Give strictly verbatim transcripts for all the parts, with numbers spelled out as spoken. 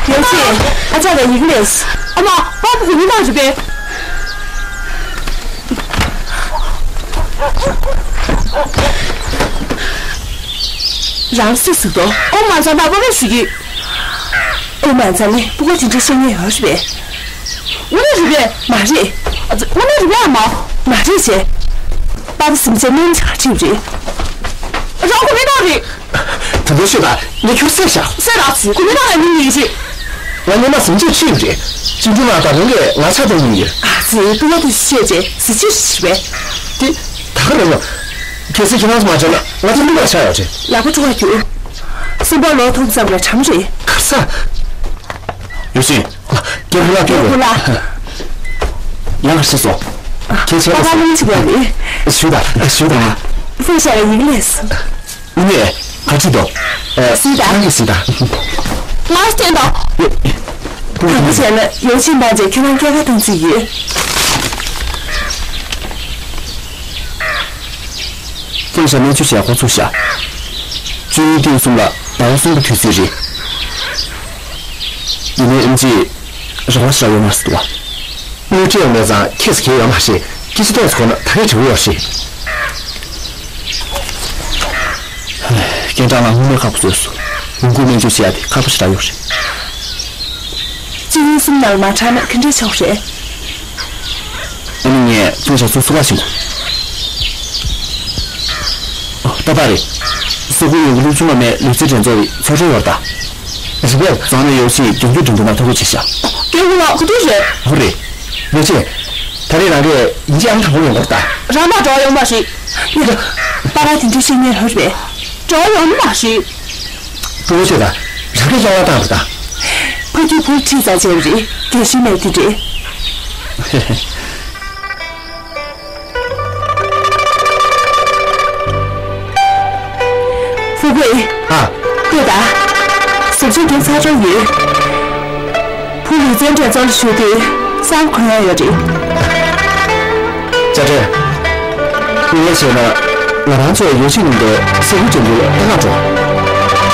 ཡང་ཅི། ཨ་ཅག་ལ་ཡི་གེ་ལས། ཨ་མ། པ་ཕ་གི་མི་མང་རེད་པས། རང་སུ་ཟིག་དོ། ཨོ་མ་ཚང་ད་པ་ཕ་ཞུ་གི། ཨོ་མ་ཚང་ནི་སྤུ་གུ་དེ་འདྲ་ཤེས་ངེས་ཡོད་རེད་པས། དངོས་གནས་རེད་པས། མ་རེད། ཨ་ཙི། དངོས་གནས་རེད་པས། ཨ་མ། མ་རེད་ཅེ། པ་ཕ་སེམས་ཅན་སྨན་ཆག་ཁྲིད་རེད། རང་གོ་མི་ནོར་རེད། དེ་འདྲ་ཤོད་ད། ངས་ཁྱོད་བསད་བཞག་བསད་ར་ཚུ་གོ་མི་ནོར་ལ་མི་ཡིན་རེད། ང་སྔོན་མ་ཟིང་ཆ་ཆེ་ཡོད་རེད། ཅིན་ཀྲུང་ལགས་ད་རུང་གིས་ང་ཆགས་སྡང་གི་ཡོད། ཨ་ཙི། སྤུ་གུ་དེ་ཤེས་རྗེས་གཟི་བརྗིད་ཞིག་རེད། དེ་ད་ག་རེད་ལོ། གལ་སྲིད་ཁྱེད་རང་ཚོ་མ་བྱས་ན་ང་ཚོ་མི་ལ་ཆགས་ཡོད་རེད། ལག་པ་འཕྲོ་བར་གྱུར། སེམས་པ་ལོག་ཐུབ་ཙམ་ལ་གྲམ་རེད། གར་ས། ཡོད་ཤིང་། སྐྱེ་བོ་ལགས། སྐྱེ་བོ་ལགས། ཡང་ཤི་སོང་། ཁྱེད་ཆེ་ལ་སོང་། ལ་ལུང་ཆི་བ་རེད། ཞུ་ད། ཞུ་ད། ཧྥུ་ཞ་ལ་ཡིག་ལས། ཨུ་ནེ། ག་ཅི་དོ། ཨེ། སི་ད། ཁྱེད་རང་གི་སི་ད། ང་སྟན་དོ། ཡོ། ད་ཁ་བྱས་ན་ཡོ་ཆིན་པ་ཚོས་ཁྱོད་རང་སྐྱེལ་ཁ་བཏང་རྩིས་ཡོད། ཧྥུ་ཞ་སྨན་བཅོས་བྱས་འགོ་ཚུགས་ཤག་བཅུ་གཉིས་ཏེའུ་གསུམ་ལ་ཟླ་བ་གསུམ་གྱི་དུས་ཚོད་རེད། ཡིན་ནའི་ཨེམ་ཆི། རང་དབང་ཞིག་ཡོད་མ་རེད་འདུག་བ། དངུལ་སྤྲད་ཡོང་མེད་ཙང་ཁྱེད་ཀྱིས་གལ་ཡོད་མ་རེད། སྐད་ཆ་ཏོག་ཙམ་གོ་ན་ད་རེས་དྲི་བ་ཡོད་རེད། ཀན་ཀྲང་ལ་དངུལ་མེད་ཁག་པོ་བཟོས་སོང་། ཡོང་སྒོ་སྨན་བཅོས་བྱེད་ཡ་དེ་ཁག་པོ་ཞེ་དྲག་ཡོད་རེད། སྤྱི་ཡོངས་གསུམ་ནང་མ་དྲག་ན་ག་འདྲ་ཆོག་རེད། ཨ་ནི་ངས་ཙུང་ཞ་ཚོ་སུ་བ་ཤིང་གོ། ཨོ། ཏག་ཏག་རེད། སོག་པོའི་ཡོང་སྒོ་ལུགས་ཆུང་བ་མའི་ལུས་རྩལ་འགྲན་ཚོགས་རེད། ཚོགས་ཆེན་ཡོད་རེད་ད། རེད་པས། རྫོང་ནས་ཡོད་ཞིག་རྒྱུན་རྒྱུ་འགྲིམ་འགྲུལ་ནང་ཐོ་འགོད་བྱས་ཤག་སྐད་འགུལ་ལགས་ག་དུས་རེད། ཧོ་རེད། ཡོ་ཆེ། ད་རེས་རང་གིས་ཡིན་གཅིག་ཨང་དང་པོ་ཡོང་གི་རེད་ད། རང་མ་འགྲོ་ཡོང་མ་རེད། ཡ། པ་ཕ་དེ་འདྲ་ཤེས་ངེས་རེད་པས། འགྲོ་ཡོང་མ་རེད། ཕྲུ་གུ་ཚོས་ད་རང་གིས་གཡང་ལ་བཏང་རེད་ད། ཕ་གིའི་བུ་ཁྲིད་ཙང་བྱས་པ་རེད། རྒན་གཞོན་མེད་དེ་འདྲས། ཧྥུ་ཀུའེ། ཨ། ལྟོས་དང་། བཟོ་བཅོས་རྒྱབ་ཚར་འགྲོ་ཡོད། བུ་ལུས་རྩལ་འགྲན་ཚོགས་ལ་ཞུགས་དུས་གསར་པ་གོན་ཡག་ཡོད་རེད། ཅ་ཀྲེན། དངོས་གནས་བྱས་ན་ང་རང་ཚོ་ཡོ་ཆིན་ནང་དུ་སེ་ཧུ་འགྲན་བསྡུར་ལ་ལྟ་ག་འགྲོ།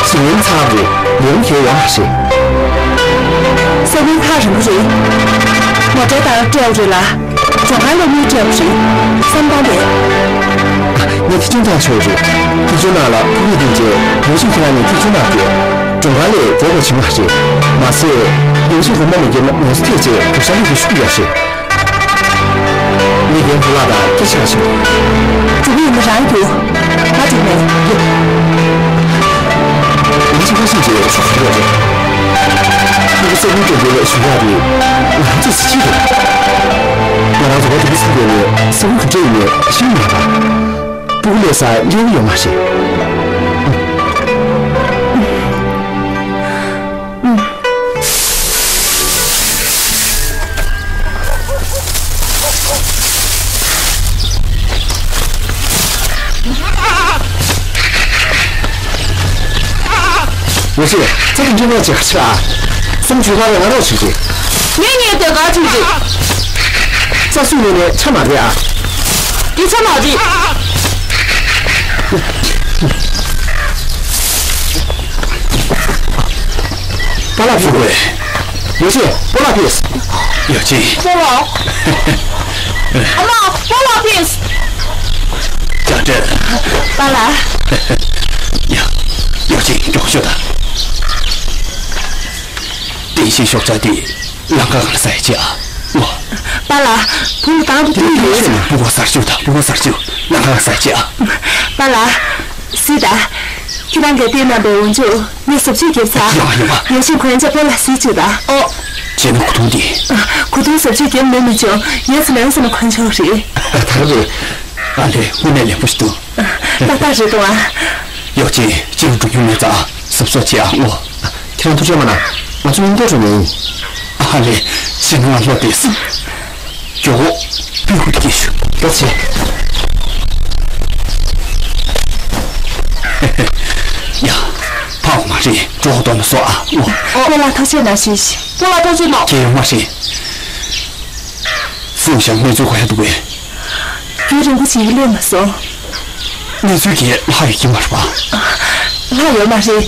གཞི་རིམ་ཚར་བ་རེད། ལས་རིམ་གལ་ཡོད་མ་རེད། ས་བོན་ཐག་རིང་པོ་རེད། མོ་ཊ་དང་སྤྲད་རེད་ལ། སྦྱོང་ཁང་ལ་དངུལ་སྤྲད་པ་རེད། བསམ་སྟངས་རེད། ངས་ཐེ་ཚོམ་བཏང་ཆོག་རེད། ཁྱེད་ཚོའི་ནང་ལ་ཕྲུ་གུ་བསྟེན་རྗེས་ཡོ་ཆིན་ཁྱེད་རང་ནས་ཐེ་ཚོམ་མ་སྐྱེས། སྦྱོང་ཁང་ལས་བསྡད་པ་བྱེད་མ་རེད། མ་ཟད། ཡོ་ཆིན་དགོངས་པ་མ་ཁེལ་ན་ངལ་གསོ་ཐེབས་རྗེས་གུ་ཤ་ལུག་གི་ཤུགས་ཡག་རེད། ངས་རྒན་བུ་ལགས་དང་སྐད་ཆ་བཤད། འགྲོ་གི་ཡིན་ན་རང་རྒྱུགས། ང་འགྲིག་མེད། ཡེ། ང་ཚོ་ཁ་ཤས་ཀྱིས་ཤོག་ཁ་རེད། ཁོ་ཚོ་སེམས་ཁུར་དེ་ལས་ཞུ་ཡག་རེད། ང་ཚོ་གཟི་བརྗིད་རེད། ང་རང་ཚོ་བོད་དུ་སུ་བསྡད་ནས་སེམས་ཁུར་ག་འདྲ་ཡིན་མེད་ཤེས་མེད་པ། སྤུ་གུ་ལས་ས་འབྲེལ་ཡོད་མ་རེད། ཡོ་ཆིན། ཚེ་གི་འབྲི་མོ་ཅིག་ཆ། སུམ་ཅུ་ཁ་རེ་ང་རོགས་བྱེད་ཀྱི། ངས་ངས་དེ་ག་བྱེད་ཀྱི། ས་སུ་ནས་ནས་ཆ་མ་རེད་ཨ། འདི་ཆ་མ་རེད། པཱ་ལགས་ཕུལ་དགོས། ཡོ་ཆིན། པཱ་ལགས་ཕུལ། ཡོ་ཆིན། པཱ་ལགས། ཨ་མ། པཱ་ལགས་ཕུལ། ཅ་ཀྲེན། པཱ་ལགས། ཡ། ཡོ་ཆིན། མགྱོགས་ཤོག་དང་། བསྟན་ཤེས་ཤོག་ཆ་དེ་ལམ་ཁ་ཁར་ཟ་ཡ་ཅི་ཨ། ཨོ། པཱ་ལགས། བུ་ལ་དང་པོ་དུས་ཡོད། སྤུ་གུ་གསར་བཅུག་དང་། སྤུ་གུ་གསར་བཅུག་ལམ་ཁ་ཁར་ཟ་ཡ་ཅི་ཨ། པཱ་ལགས། སི་ད། ཁྱེད་རང་གིས་བསྟན་གནང་པའི་འོག་འཇུག་ངས་བཟོ་བཅོས་བརྒྱབ་ཚར། ཡོང་ཡོང་། ཡོ་ཆིན་གོན་ཆས་པཱ་ལགས་གཟིགས་བཅུག་དང་། ཨོ། བྱས་ན་གོས་ཐུང་འདི། གོས་ཐུང་བཟོ་བཅོས་བརྒྱབ་མེད་མི་བྱུང་། ཡོད་ཚེ་ནང་སེམས་ན་གོན་ཆོག་རེད། ད་རེད། ཨ་ལས། དངོས་གནས་ལེགས་པོ་ཞིག་འདུག་ཏག་ཏག་རེད་འདུག་ཨ། ཡོ་ཆིན། སྤྱི་རུ་འགྲོ་མྱོང་མེད་ཙང་གཟབ་གཟབ་བྱེད་ཨ། ཨོ། ཁྱེད་རང་ཐུགས་ཁྲལ་མ་གནང་། ང་ཚོ་མཉམ་དུ་འགྲོ་ནི་ཡིན། ཨ་ལས། ཞེ་ན་ང་ལྷོད་དེ། མགྱོགས་པོ་སྤུས་ཁུག་དེ་སྐྱེལ་ཞུ། ལོག་བྱེད། ཡ། ཕངས་པ་མ་རེད། འགྲོ་ཧོ་ཏོ་ནས་སོ་ཨ། ཨོ། པཱ་ལགས་ཐུགས་རྗེ་གནང་ཞུ། པཱ་ལགས་ཐུགས་རྗེ་གནང་། གལ་ཡོད་མ་རེད། ཧྥུ་ཞང་གནས་ཚུལ་ག་ཡ་འདུག་པས། རྒྱུན་རིང་པོ་ཞིག་སླེབས་མ་སོང་། གནས་ཚུལ་གྱི་ལྷག་ཡོད་ཀྱི་མ་རེད་པ། ལྷག་ཡོད་མ་རེད།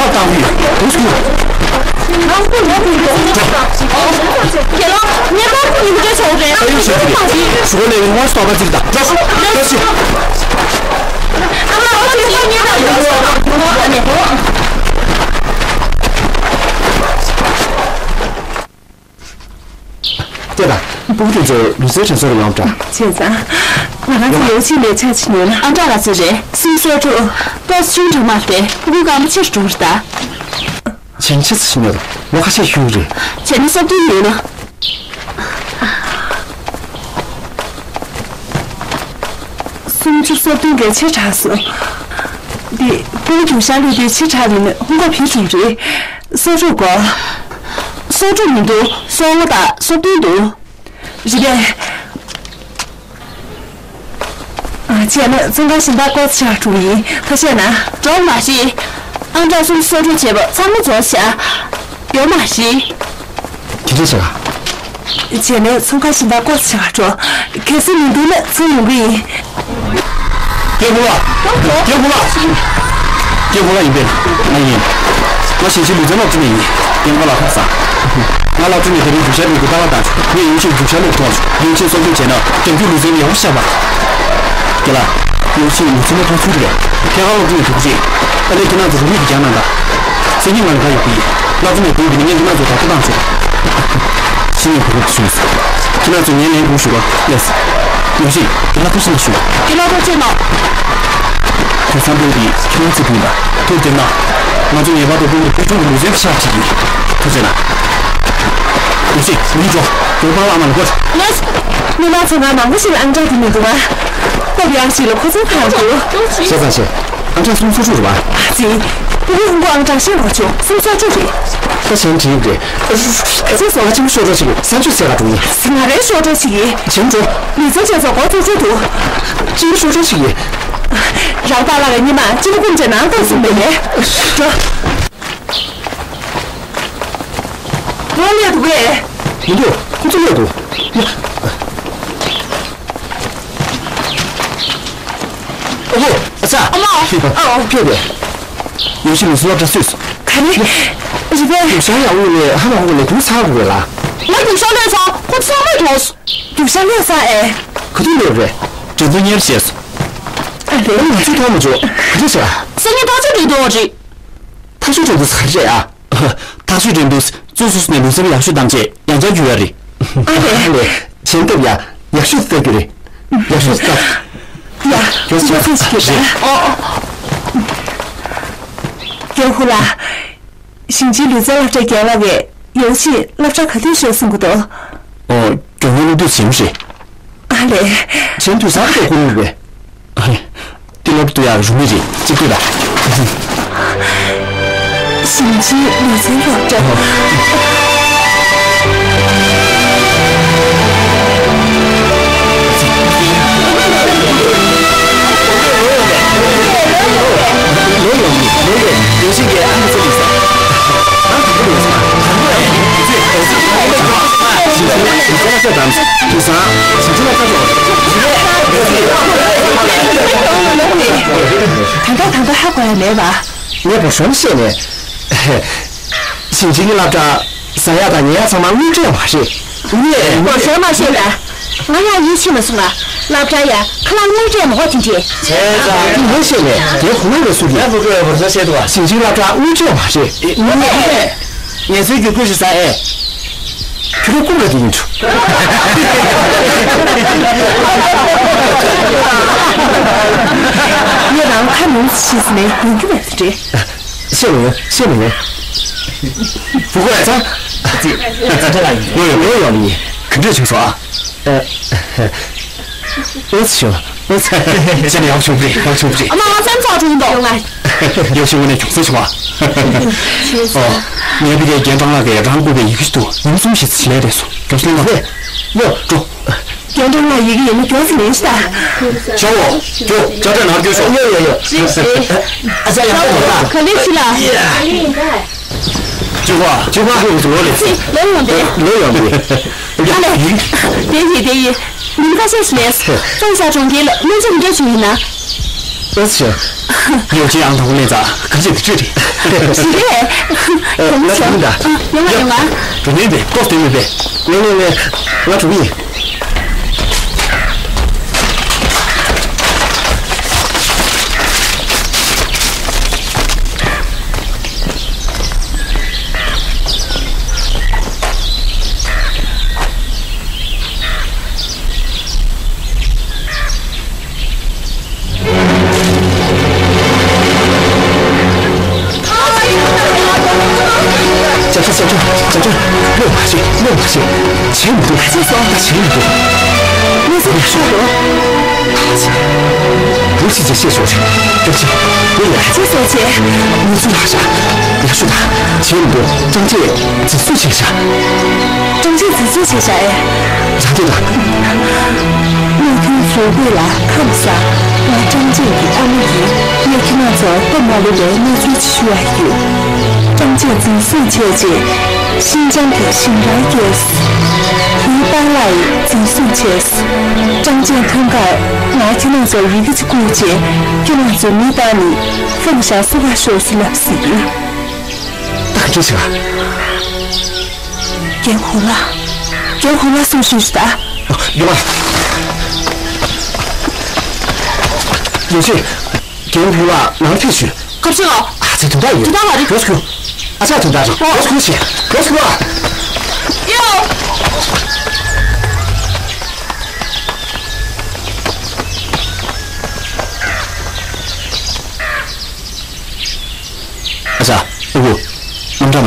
བབ་བཏང་གི་ཡོད། དེ་སུ། དགེ་སློང་ངེས་པར་ཁོང་ཉིད་འགྲོ་ཆོག་རེད། ཨ་ཡོ་ཞེས་ཀྱི་རེད། ཞུ་བ་ལས་ཡོང་བ་སྟོབས་པ་ཅིག་དང་འགྲོ། འགྲོ་ཞིག་ཨ་མ་ཨོ་ཅི་ཁོ་ཉེ་རང་ཡོད་ཆོག་ཨ་ནི། ལྟོས་དང་། སྤུ་གུ་དེ་ཚོ་ལུས་རྩལ་དྲན་གསོ་རུ་ཡོང་འདྲ། བྱས་ཙང་། ང་རང་ཚོ་ཡོ་ཆེན་ལས་ཆ་ཆི་ཉོས་ན། ཨ་འདྲ་ག་ཚོད་རེད། སུམ་སོ་དྲུག་ཏོག་ཙམ་ཆུང་དྲགས་མ་རེད། སྤུ་གུ་སྐར་མ་ཆེར་འགྲོ་རེད་ད། བྱས་ན་ཆེ་ཙམ་ཞིག་ཉོས་དང་། ལོ་ཁ་ཤས་ཤུལ་རེད། བྱས་ན་སོ་བདུན་ཉོས་ན། སུམ་ཅུ་སོ་བདུན་གས་ཆེ་དྲགས་སོང་། འདི་སྤུ་གུ་རྒྱུག་ཤར་ལས་དེ་ཆེ་དྲགས་རེད། ཧུང་གོ་བི་བྱུང་རེད། སོ་དྲུག་གོ། སོ་དྲུག་མི་འདུག་སོ་ལྔ་དང་སོ་བདུན་འདུག་རེད་པས། ཨ། བྱས་ན་ཚོང་ཁང་གཞན་དག་སྐོར་ཆ་དྲུག་ཡིན། ཐ་ཤལ་ན། འགྲོ་མ་རེད། ཨང་གྲངས་སུམ་ཅུ་སོ་དྲུག་བྱས་པ་ཚང་མ་རྫོགས་ཤག་ཡོད་མ་རེད། དེ་འདྲ་བྱས་ག་བྱས་ནས་ཚོང་ཁང་གཞན་དག་སྐོར་ཆ་འགྲོ། གལ་སྲིད་མི་འདུག་ན་ཚུར་ཡོང་གི་ཡིན། སྐྱེ་དགུ་ལགས། སྐྱེ་དགུ་ལགས། སྐྱེ་དགུ་ལགས་ཡིན་པས། ང་ཡིན། ང་ཞིང་ཆེན་ལུས་རྩལ་སློབ་གྲྭ་ནས་ཡིན། སྐྱེ་དགུ་ལགས་ཁ་སང་། ང་སློབ་གྲྭ་ནས་དེ་རིང་རྒྱུག་ཤར་ནས་གུ་ལྟ་བ་བཏང་བྱུང་། ངས་ཡོ་ཆེན་རྒྱུག་ཤར་ལས་མཐོང་བྱུང་། ཡོ་ཆེན་སྲོག་སྐྱོན་བྱས་ན་རྒྱང་རྒྱུག་ལུས་རྩལ་ནས་ཡག་པོ་ཤར་བ། རྒན་ལགས། ཡོ་ཆེན་ལུས་རྩལ་མཐོང་ཚུལ་རེད། ཁྱེད་རང་སློབ་གྲྭ་ནས་འགྲོ་གི་རེད། ཨ་ལས་ཁྱེད་རང་ཚོ་རུ་མིག་གི་རྒྱང་ན་ད། སེམས་ཉིད་ངང་ལ་ཡོད་པའི་སློབ་གྲྭ་ནས་དགོས་པའི་ངས་ཁྱེད་རང་ཚོ་ད་ལྟ་བཏང་ཆོག་ཕྱི་ནས་གོ་སྐབས་བྱུང་སོང་། ཁྱེད་རང་ཚོ་ངའི་ལན་དགོངས་ཞུ་རོགས། ལགས་སོ། ཡོང་ཤིག་དེ་ལ་ཐུགས་ཞིབ་ལ་ཞུ། དེ་ལ་ཐུགས་རྗེ་གནང་། དེ་ཚང་མ་འདི་ཁྱེད་རང་ཚོས་ཕུལ་བ། ཐུགས་རྗེ་གནང་། ང་ཚོ་ངེས་པར་དུ་ཁོང་གི་ཕུལ་བྱུང་གི་ལུས་རྩལ་ཤར་བྱེད་ཀྱི། ཐུགས་རྗེ་གནང་། ཡོང་ཤིག་མི་འགྲོ། དེ་པང་ལ་མ་ལ་གོ། ལགས། མི་མང་ཚོ་ང་མང་པོ་ཞིག་ལ་ཨང་གྲངས་དེ་མི་འདུག་ཨ། སྟབས་ཡག་ཞིག་ལ་ཁོ་ཚོ་གང་འདུག་ཤེས་ཚང་ཆེ། ཨང་གྲངས་སུམ་ཅུ་དྲུག་རེད་པ། ཨ་ཙི། ཕྲུ་གུ་ཁོང་ཁོ་ཨང་གྲངས་ཤེས་མ་བྱུང་། སུམ་ཅུ་དྲུག་རེད། ད་གཞན་དྲིས་རེད། ཨ་ཙི་སོ། ང་ཆེན་པོ་ཤོག་གྲངས་ཤིག་གི་ས་ཆུ་ཚད་ལ་འགྲོ་ཡིན། ང་རའི་ཤོག་གྲངས་ཤིག་གི། གཞན་འགྲོ། ལུས་རྩལ་བྱེད་ཚོགས་འགོ་ཚུགས་ཚུགས་འདུག་ཆེན་པོ་ཤོག་གྲངས་ཤིག་གི། རང་པཱ་ལགས་ཀྱི་ཉི་མ་ཅི་མ་ཀུན་བྱེད་ནང་ལྟར་སོང་མེད་ལེ། འགྲོ། ལོ་ལས་འདུག་གས། མི་འདུག་ཁོ་ཚོ་ལས་འདུག་ཨ་ཁུ། ཨ་ཙ། ཨ་མ། ཨ་ཨོ། ཕེབས་པས། ཡོ་ཤི་ལུ་སུ་ལ་འདྲ་སུས། ག་རེ། རི་པའི། རྒྱུག་ཤར་ཡག་དབུས་ནས་ཧ་མ་ཧོ་ནས་དུང་ཚ་དགོས་ལ། ང་རྒྱུག་ཤར་ལས་ཚ་ཁོ་ཚང་མ་གྲོངས། རྒྱུག་ཤར་ལས་ཚ་ཨེ། ག་དུས་ལས་རེད། དྲན་ཚོ་གཉེར་བྱས་སོ། ཨ་རེད། ང་ཚོས་མཐོང་མ་བྱུང་། ག་རེ་བྱས། སང་ཉིན་ཐག་གཅོད་འགྲིག་འདུག་རེད། ཐག་གཅོད་འགྲིག་འདུག་ཟེར་རེད་ཨ། ཐག་གཅོད་འགྲན་བསྡུར་གཙོ་སོ་སོ་ནས་ལུས་རྩལ་ཡག་ཤོས་བདམས་རྗེས་ཡང་བསྐྱར་འགྱུར་ཡ་རེད། ཨ་རེད། ཨ་ལས། གཞན་སྟབས་ཡག་ཡག་ཤོས་སུ་ལྟ་རྒྱུ་རེད། ཡག་ཤོས་སུ་ལྟ། ཡ། ཡག་ཤོས་ཡག་ཤོས་ཤིག་རེད། ཨོ། རྒན་ཧུ་ལགས། ཞིང་ཆེན་ལུས་རྩལ་སློབ་གྲྭའི་རྒན་ལགས་ཀྱིས་ཡོ་ཤི་སློབ་གྲྭ་ག་དུས་ཤོག་གསུང་གི་འདུག་ཨོ། རྒྱུགས་ལེན་སློབ་དུས་ཆེན་པོ་རེད། ཨ་ལས། ཆེན་དུས་སར་ལྟོ་ཀུན་རེད། ཨ་ལས། དེ་སློབ་ཏུ་ཡག་རུ་མི་རེད་ཅིག་ལྟོས་དང་། ཞིང་ཆེན་ལུས་རྩལ་སློབ་གྲྭ། ད་ལྟ་ད་ལྟ་ཧ་གོ་ཡ་མེད་པ། ངས་བོ་ཤོང་བཤད་ནས། ཞིང་ཆེན་གྱི་སློབ་གྲྭ་ཟ་ཡག་དང་ཉལ་ཡག་ཚང་མ་དངུལ་སྤྲད་མ་རེད། ངས་བོ་ཤོང་མ་བཤད་ད། ང་ཡང་ཡིད་ཆེས་མ་སོང་ང་། སློབ་གྲྭ་ཡ་ཁ་ལག་དངུལ་སྤྲད་མ་ཧོ་དེ་འདྲས། དེ་ངས་བཤད་ནས་དེ་ཧུ་ལ་རེ་སུ་གི། ཞིང་ཆེན་སློབ་གྲྭ་དངུལ་སྤྲད་མ་རེད། ངས། ངས་ཚོའི་རྒྱུ་སྐུལ་ཞིག་ཟ་ཨེ། ཁྱོད་རང་ཀུན་ལ་དེ་ཡིན་འགྲོ། ངས་རང་ཁ་ནང་ཕྱིས་ནས་ཡིན་རྒྱུ་མེད་དེ་འདྲས། ཤེས་མི་ཡོང་། ཤེས་མི་ཡོང་། བུ་གོ་ཡ་ཚ། ཙི། ཙི་ཙི་ལ་ཡིན། ཡོ་ཡོ་ཡོ་ཡོ་ལི། ག་འདྲས་བྱུང་སོང་ཨ། ཨ། ཨོ་ཙི་ཤོ། ཨོ་ཙི། ཅི་ནས་ཡག་བྱུང་བ་རེད། ཡག་བྱུང་བ་རེད། ཨ་མ་ང་སེམས་ཚོགས་བྱུང་འདུག་ཡག་བྱུང་བ་ནས་བྱུང་ས་བྱུང་བ། ཨོ། ངའི་ཕ་གིའི་རྒན་གྲང་ལགས་ཀྱིས་རང་བསྐུར་བའི་ཡི་གེ་ཞིག་འདུག་ཉིན་གསུམ་ཞིག་ཕྱིན་ལས་རེད་སོ། རྒྱོབ་སོང་ལ། ཡོ། འགྲོ། རྒན་གྲང་ལགས་ཡི་གེ་ཡིན་ན་མགྱོགས་ཙམ་ལེན་ཤིག་ད། ཞའོ། ཇོ། ཅ་ཏྲ་ནར་སྐྱོད་ཤོག་ཡོ་ཡོ་ཡོ། རེད་རེད། ཨ་ཅག་ཡག་པོ་འདུག་ད། ག་ལེ་ཕྱི་ལ། ཇོ་བ། ཇོ་བ་ཧུ་ལོ་ལེ་ཚེ། ལོ་ཡོང་དེ། ལོ་ཡོང་དེ། ཨ་ལེ། དེ་ཡི་དེ་ཡི། མིན་ཁ་ཤས་ཤིག་ལས། ཙང་ཤ་གྲོང་ཁྱེར་ལ་སྨན་བཅོས་འདྲ་བྱུང་ཡིན་ན། ཨ་ཅག་ཡོ་ཅི་ཨང་དང་པོ་ལེན་ཙང་ག་ཅིག་ཏུ་བཅུག་རེད། ཞི་རེད། ཡོང་ང་ཡོང་ང་། ཡོང་ང་ཡོང་ང་། འགྲོ་ནས་པས་ལྟོགས་དེ་མེད་པས། ངས་ངས་ངས་ང་འགྲོ་གི་ཡིན། ཅ་ཅ་ཅ་ཅ་ཅ་ཅ། ལོག་མ་བྱེད། ལོག་མ་བྱེད། བྱེད་མི་འདུག་ཅི་སོང་། བྱེད་མི་འདུག་གནས་ཚུལ་ཡག་ཤོས་འདུག་བུ་ཕྱི་རྗེས་བཤད་ཆོག་རེད། སྐྱབས་རྗེ། བུ་ཡ། ཅི་སོང་བྱེད། གནས་ཚུལ་ལྷག་ཤག་ཡག་ཤོས་དང་། བྱེད་མི་འདུག་ཀྲང་ཅེས་འཛིན་བཟུང་བྱས་ཤག་ཀྲང་ཅེས་འཛིན་བཟུང་བྱས་ཤག་ཨེ། རང་བདེ་དང་། གནས་ཚུལ་བཟོ་དགོས་ལ་ཁམས་བཟང་། ང་ཀྲང་ཅེས་ཀྱི་ཨ་མ་ཡིན། ངས་ཁྱེད་རང་ཚོར་སྟབས་མ་ལེགས་པའི་གནས་ཚུལ་ཅིག་ཞུ་ཡ་ཡོད། ཀྲང་ཅེས་འཛིན་བཟུང་བྱས་རྗེས། ཤིན་ཅང་གི་ཞིང་རལ་བསྐྱལ། བུའི་པཱ་ལགས་འཛིན་བཟུང་བྱས། ཀྲང་ཅེས་ཐང་ཀར་ང་ཁྱེད་རང་ཚོར་ཡི་གེ་ཅིག་བསྐུར་རྗེས། ཁྱེད་རང་ཚོའི་མི་བཏང་ནས་ཧྥང་ཞ་སོ་བ་ཤོག་སུ་ལབ་ཟིན། ད་ག་འདྲ་བྱེད་ག་རྒན་ཧུ་ལགས། རྒན་ཧུ་ལགས་གསུང་ཞུས་ཤིག་ད། ཡོད་པ། ཡིན་ཕྱིར། རྒན་ཧུ་ལགས་ནང་ཕེབས་ཞུས། སྐབས་སུ་ལ། ཨ་ཙི་དོན་དག་ཡོད། དོན་དག་ལ་རེད། གོ་སྐུ། ཨ་ཅག་དོན་དག་རེད། གོ་སྐུ་ཞེས། གོ་སྐུ་ཨ། ཡོ།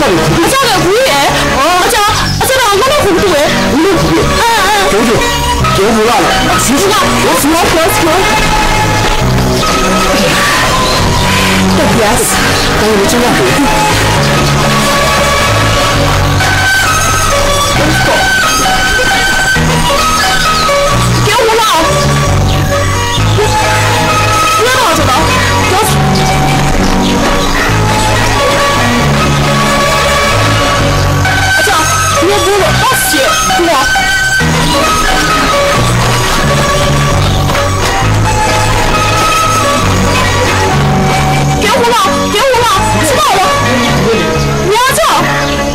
ཨ་ཅག་ལ་གུ་ཡེ། ཨ་ཅག་ཨ་ཅག་ལ་ང་ལ་གུ་འདུག་ཨེ། ཨ་ཨ་ཨ། ཨ་ཨ། ཨ་ཨ།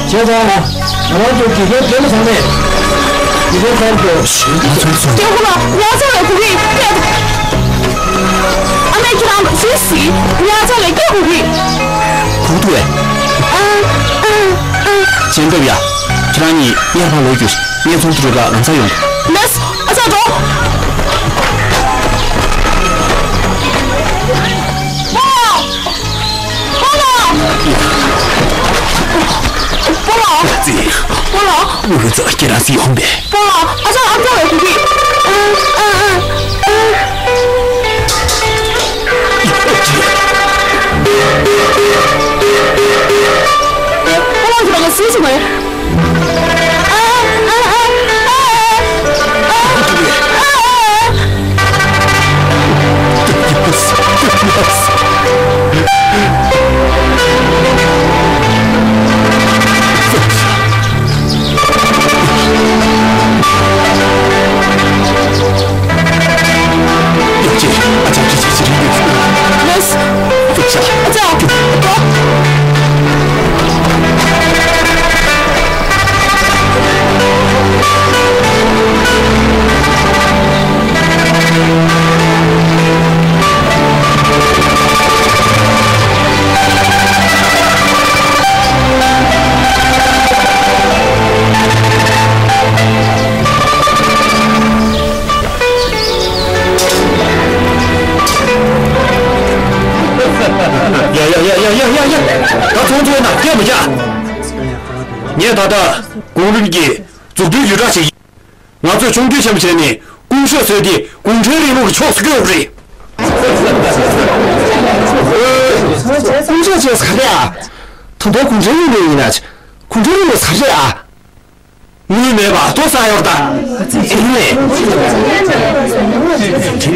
ཁྱེད་ཚང་། ང་རང་ཚོ་དགེ་རྒན་དགེ་མོ་ཚང་མས། དགེ་རྒན་ཚང་དུ། སྐྱེ་བོ་ལ་ང་ཚོ་ལ་གུ་རེ་སྐད། ཨ་མས་ཁྱེད་རང་སུས་སི་ང་ཚོ་ལ་སྐད་གུ་རེ། གུ་ཐུ་བས། ཨ་ཨ་ཨ། ཅན་ཏབ་ཡ། ཁྱེད་རང་གཉིས་ཡར་ཕར་ལོག་རྒྱུ། ངས་ཚོང་དུ་རུ་ལ་ལམ་སང་ཡོང་། ལེས། ཨ་ཅག་འགྲོ། སྤོ་ལགས། སྤོ་ལགས། སྤོ་ལགས། ཙི། སྤོ་ལགས། ངུ་ཚ་ཁྱེད་རང་སི་ཧོན་པས། སྤོ་ལགས། ཨ་ཅག་ཨ་ཅག་ལ་གུ་གི། ཨ་ཨ་ཨ། སྤོ་ལགས་ཁྱེད་རང་ག་སུ་སུ་མ་རེད། ཡ་ཡ་ཡ་ཡ། ད་ཚོང་ཚོང་ན་སྐད་མི་རྒྱག་ངས་ད་ལྟ་གོང་རིམ་གྱི་མཛུབ་སྟོན་བརྒྱུད་བསྒྲགས་ཤིག་ང་ཚོས་ཆུང་དུས་ཆེན་པོ་བྱས་ནས་ཀུང་ཧྲེ་བཟོས་ཏེ་གུང་ཁྲན་རིང་ལུགས་ཀྱི་ཕྱོགས་སུ་བསྐྱོད་དགོས་རེད། ཀུང་ཧྲེ་ཅེས་ག་རེ་ཨ། ད་དུང་གུང་ཁྲན་རིང་ལུགས་ཡིན་ན། གུང་ཁྲན་རིང་ལུགས་ག་རེ་ཨ། དངུལ་མེད་པ་ལྟོ་ཟ་ཡོད་ད། ཨེ་ལེ།